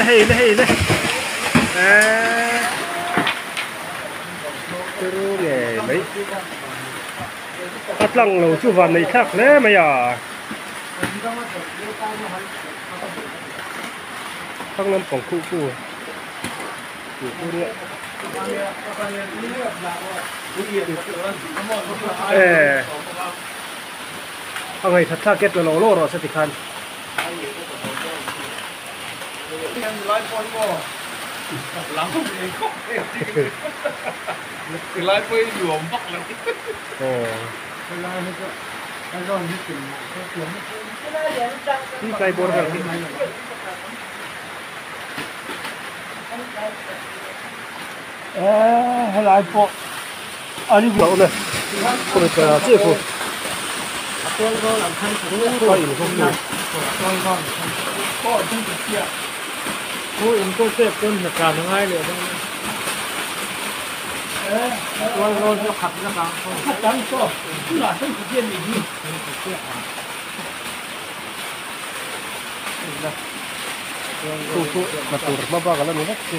hei le hei le eee turu ngei mai a tlang lo chu van neih thlak hle mai a thlang lampang khuh chu tih chu nia eee a ngaihthla thlak e tla lo lo rawh se tikhan. Tlai bawr vel khi. Eh helai pawh a ni hlauh le khawi pa chiah khu chu chu hna tur hma bak a la ni vek chu.